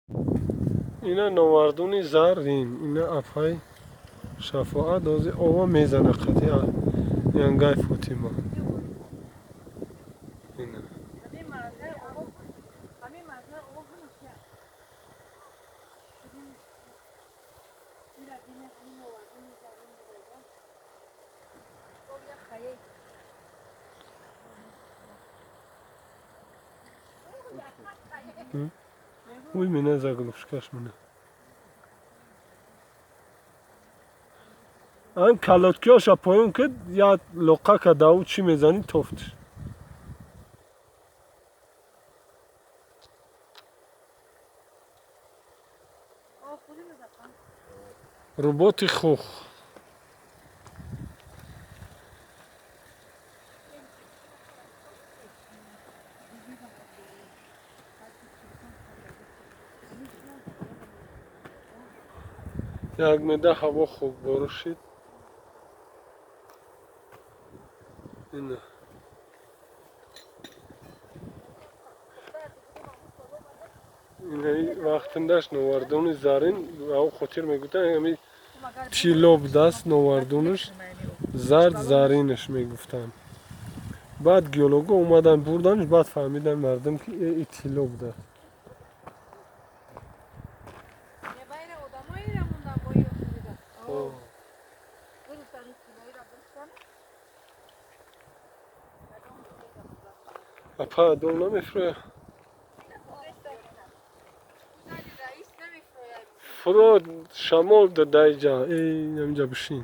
Ина новардуни заррин, ина апай Шафоат ози ова мезана қати янгай Фотима. Ина. Уй, меня заглушкаш меня. Ам калоткиёша поён ки я лоқа кадау чӣ мезанӣ тофтш. Роботи хух. Як меда ҳаво хуб борушид. Ина. Инаи вақтиндаш новардуни зарин ав хотир мегуфтанд, ами тилло будаст новардунаш, зард заринаш мегуфтанд. Баъд геолого омадан бурданш, баъд фаҳмидан мардум ки и тилло будааст. Апа дом намефурӯя? Фурод шамол дадаиҷа, эй, намиҷа бишин.